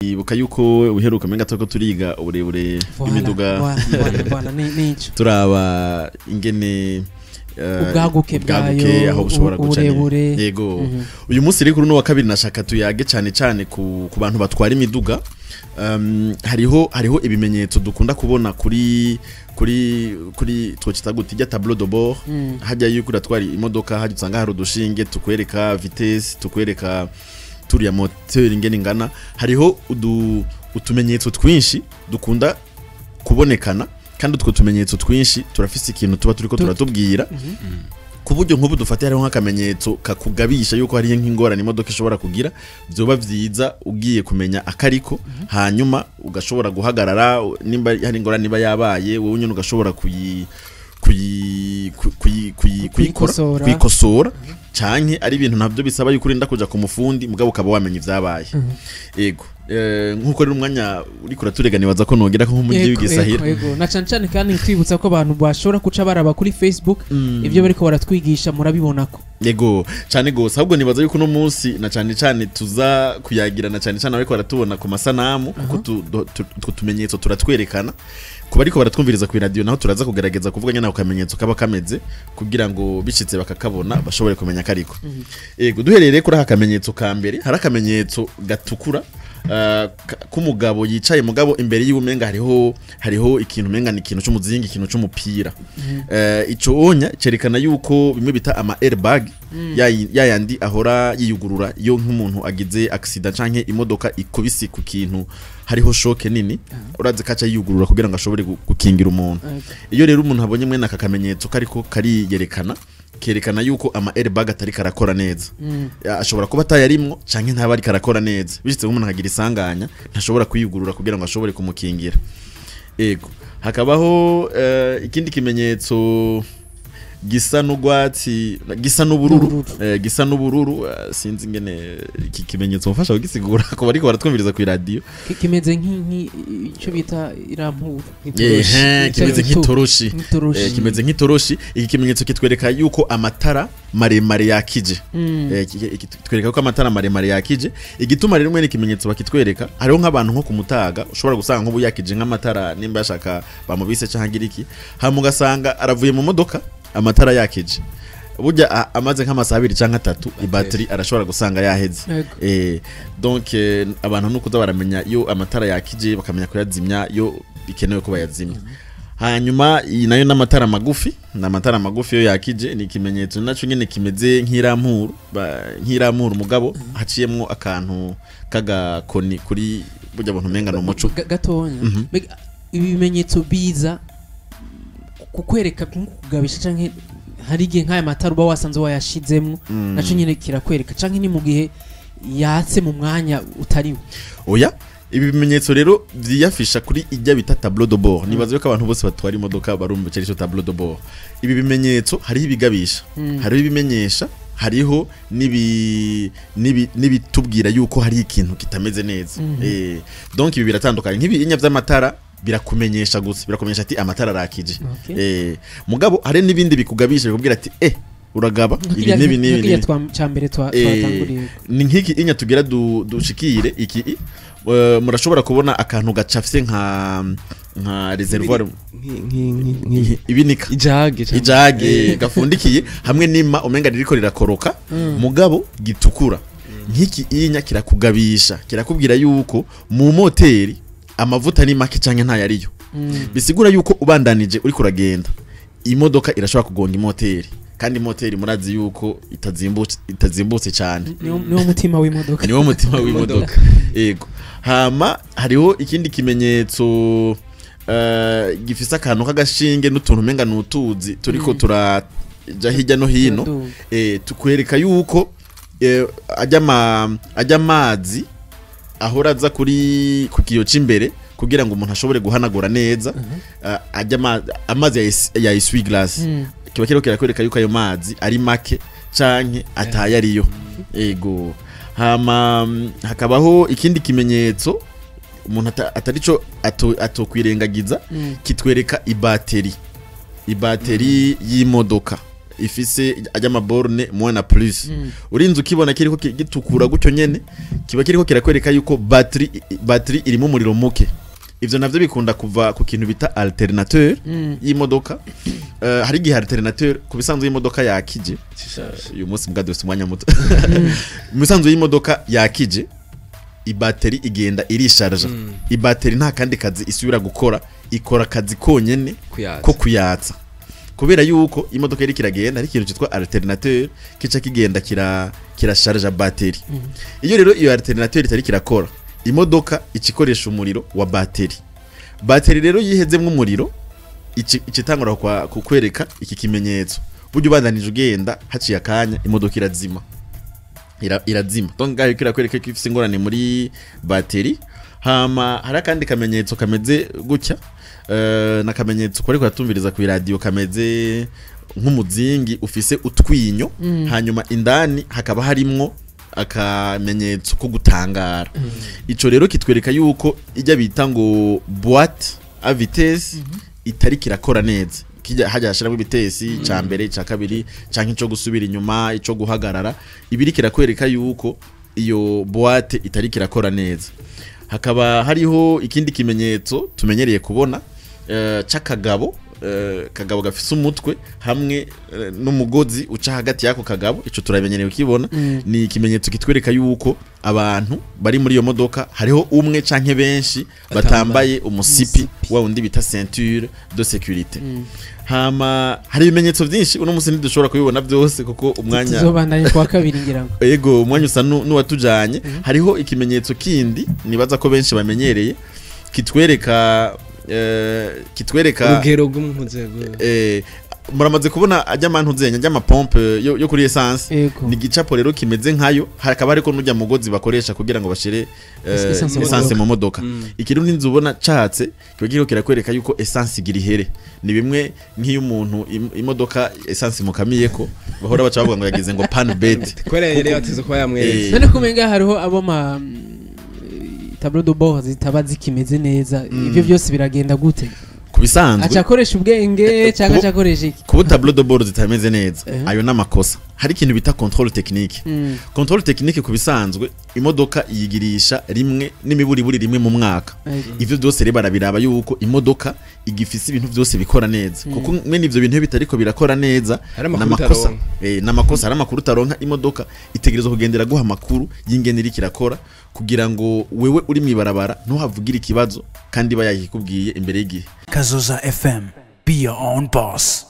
Ibuka yuko uheruka menga turiko turiga uburebure bw'imiduga. Voilà, nico. Turaba ingene ubwaguke ubwaguke, bwayo, aho bushobora guca uburebure. Yego. Uyu munsi rero, kuri uno wa kabiri, nashaka tuyage cyane cyane ku bantu batwara imiduga. Hariho ibimenyetso dukunda kubona kuri twocita gute, ijya tableau de bord. Hajya yuko uratwara imodoka, hajya usanga hari udushinge tukwereka vitesse, tukwereka turiya moteur ingene ingana. Hariho utumenyetso twinshi dukunda kubonekana, kandi utwo tumenyetso twinshi turafise ikintu tuba turiko turatubwira. Ku buryo nk'ubu dufate, hariho nk'akamenyetso kakugabisha yuko hariyo nk'ingorane imodoka ishobora kugira. Vyoba vyiza ugiye kumenya akariko, hanyuma ugashobora guhagarara nimba hari ingorane iba yabaye, wowe nyene ugashobora kuyi kuyi kuyi kuyi kuyikora, kuyikosora. Kuyikosora, canke ari ibintu navyo bisaba yuko urinda kuja ku mufundi, mugabo ukaba wamenya ivyabaye. Yego, nkuko rero umwanya uriko uraturega, nibaza ko nogera ko nk'umuji w'igisahira. Yego. Na cane cane kandi twibutsa ko abantu bashobora kuca baraba kuri Facebook ibyo bariko baratwigisha, murabibonako. Yego, cane gose. Ahubwo nibaza yuko uno munsi na cane cane tuza kuyagira na cane cane ariko baratubona ku masanamu, kuko utwo tumenyetso turatwerekana. Ku bariko baratwumviriza ku radio naho, turaza kugerageza kuvuga nyene ako kamenyetso kaba kameze, kugira ngo bishitse bakakabona bashobore kumenya kariko. Yego, duherereye kuri aka kamenyetso ka mbere, hari akamenyetso gatukura k'umugabo yicaye, mugabo imbere yiwe umenga hariho ikintu, umenga ni ikintu c'umuzingi, ikintu c'umupira. Ico onya cerekana yuko bimwe bita ama airbag, ya yandi ahora yiyugurura iyo nk'umuntu agize accident canke imodoka ikubise ku kintu, hariho choc nini, urazi kaca yiyugurura kugira ngo ashobore gukingira umuntu. Iyo rero umuntu abonye mwene aka kamenyetso kariko kariyerekana, kerekana yuko ama airbag atari karakora neza. Ashobora kuba atayarimwo canke ntaba ariko arakora neza. Bishitse nk'umuntu akagira isanganya, ntashobora kwiyugurura kugira ngo ashobore kumukingira. Ego, hakabaho ikindi kimenyetso gisa n'urwatsi, gisa n'ubururu. N'ubururu. Gisa n'ubururu. Sinzi ingene iki kimenyetso mufasha kugisigura ko bariko baratwumviriza ku radio. Kimeze icyo bita irampuru. Ehe, kimeze nk'itoroshi. Nk'itoroshi. Kimeze nk'itoroshi. Iki kimenyetso kitwereka yuko amatara maremare yakije. Kitwereka ko amatara maremare yakije. Igituma rero mwene ikimenyetso bakitwereka, hariho nk'abantu nko kumutaga ushobora gusanga nk'ubu yakije nk'amatara, nimba yashaka bamubise canke agira iki, hama ugasanga aravuye mu modoka amatara yakije. Burya amaze nk'amasaha 2 canke 3, ibatiri arashobora gusanga yaheze. Donc abantu nuko baramenya iyo amatara yakije, bakamenya kuyazimya iyo bikenewe ko bayazimya. Hanyuma iyi nayo n'amatara magufi. N'amatara magufi iyo yakije, ni ikimenyetso naco nyene kimeze nk'irampuru, nk'irampuru mugabo haciyemwo akantu k'agakoni kuri burya buntu umenga ni umuco. Gatonya. Mbega ibi bimenyetso biza kukwereka nko kugabisha, canke hari igihe nk'aya matara uba wasanze wayashizemwo, naco nyene kirakwereka, canke ni mu gihe yatse mu mwanya utariwo? Oya, ibi bimenyetso rero vyiyafisha kuri ijya bita tableau de bord. Nibaza yuko abantu bose batwara imodoka barumva ico arico tableau de bord. Ibi bimenyetso hariho ibigabisha, hariho ibimenyesha, hariho n'ibitubwira yuko hari ikintu kitameze neza. Donc ibi biratandukanye. Nk'ibi inya vy'amatara birakumenyesha gusa, birakumenyesha ati amatara arakije. Mugabo hari n'ibindi bikugabisha, bikubwira ati uragaba ibi n'ibi n'ibi Nk'ikirya n'ibi. Ca mbere twatanguriye. Ni nk'iki inya tugira dushikire iki murashobora kubona akantu gacafye nka réservoir, ibinika ijage ijage gafundikiye hamwe n'ima umenga ririko rirakoroka, mugabo gitukura. Nk'iki inya kirakugabisha, kirakubwira yuko mu moteri amavuta ni make canke ntayariyo. Bisigura yuko ubandanije uriko uragenda, imodoka irashobora kugonga imoteri, kandi imoteri murazi yuko itazimbutse cyane. Niwo mutima w'imodoka. Niwo mutima w'imodoka, yego. Hama hariho ikindi kimenyetso gifise akantu k'agashinge n'utuntu umenga n'utuzi turiko turaja hirya no hino. Turaduga. Tukwereka yuko ajya amazi ahora aza kuri ku kiyo c'imbere kugira ngo umuntu ashobore guhanagura neza, ajya amazi ya essuie-glace. Kiba kiriko kirakwereka yuko ayo mazi ari make canke ataye ariyo. Ego, hama hakabaho ikindi kimenyetso umuntu atarico atokwirengagiza. Kitwereka ibateri y'imodoka. Ifise ajya ama bornes moins na plus. Urinze ukibona kiriko gitukura gutyo nyene, kiba kiriko kirakwereka yuko batterie irimo umuriro muke. Ivyo navyo bikunda kuva ku kintu bita alternateur y'imodoka. Hari igihe alternateur ku bisanzwe y'imodoka yakije, uyu munsi mbwa dufite umwanya muto, mu bisanzwe y'imodoka yakije, ibateri igenda irisharja. Ibateri nta kandi kazi isubira gukora, ikora akazi konyene kuyatsa. Ko kuyatsa, kubera yuko imodoka iriko iragenda, hari ikintu cyitwa alternateur kica kigenda kirasharja bateri. Iyo rero iyo alternateur itari kirakora, imodoka icikoresha umuriro wa bateri. Bateri rero yihezemwo umuriro, icitangura kwa kukwereka iki kimenyetso. Buryo ubandanije ugenda, haciye akanya imodoka irazima. Irazima. Donc ngaho kirakwereka ko ifise ingorane muri bateri. Hama hari akandi kamenyetso kameze gutya, nakamenyetso kuri kuratumviriza ku radio, kameze nk'umuzingi ufise utwinyo, hanyuma indani hakaba harimwo akamenyetso ko gutangara. Ico rero kitwereka yuko ijya bita ngo boîte à vitesse itari kirakora neza. Kijya hajya hashiramo ibitesi ca mbere, ca kabiri, canke ico gusubira inyuma, ico guhagarara, ibiri kirakwereka yuko iyo boîte itari kirakora neza. Hakaba hariho ikindi kimenyetso tumenyereye kubona, c'akagabo, kagabo gafise umutwe hamwe n'umugozi uca hagati y'ako kagabo. Ico turamenyereye kukibona. Ni ikimenyetso kitwereka yuko abantu bari muri iyo modoka hariho umwe canke benshi batambaye umusipi, Umusipi. wa wundi bita ceinture de sécurité. Hama hari ibimenyetso byinshi, uno munsi ntidushobora kubibona byose kuko umwanya Tuzobandanya kuwa kabiri ngira ngo. Ego, umwanya usa n'uwatujanye. Hariho ikimenyetso kindi nibaza ko benshi bamenyereye, kitwereka urugero rw'umuzego. Muramaze kubona ajya amantu zenya ajya amapompe yo kuri essence. Ego. Ni igicapo rero kimeze nkayo, hakaba hariko n'ujya mugozi bakoresha kugira ngo bashire essence mu essence modoka. Mu modoka. Ikirundi nzu ubona catse kiba kiriko kirakwereka yuko essence igira ihere. Ni bimwe nk'iyo umuntu imodoka essence mukamiyeko, bahora baca bavuga ngo yagize ngo panne bête. Kubera yari yateze kuba yamweretse. None kumenga hariho abo ma tableau de bord zitaba zikimeze neza, ivyo byose biragenda gute? Ku bisanzwe Aca akoresha ubwenge cyangwa aca akoresha iki? Kuba tableau de bord zitameze neza, ayo n'amakosa. Hari ikintu bita contrôle technique. Contrôle technique, ku bisanzwe imodoka yigirisha rimwe n'imiburiburi rimwe mu mwaka. Ivyo byose rero barabiraba yuko imodoka igifise ibintu byose bikora neza, kuko mwene ivyo bintu iyo bitariko birakora neza, hari amakuru n'amakosa. utaronka. N'amakosa, hari amakuru utaronka. Imodoka itegerezwa kugendera guha amakuru y'ingene iriko irakora, kugira ngo wewe uri mw'ibarabara ntuhavugire ikibazo kandi iba yayikubwiye imbere y'igihe. Kazoza FM. Be your own boss.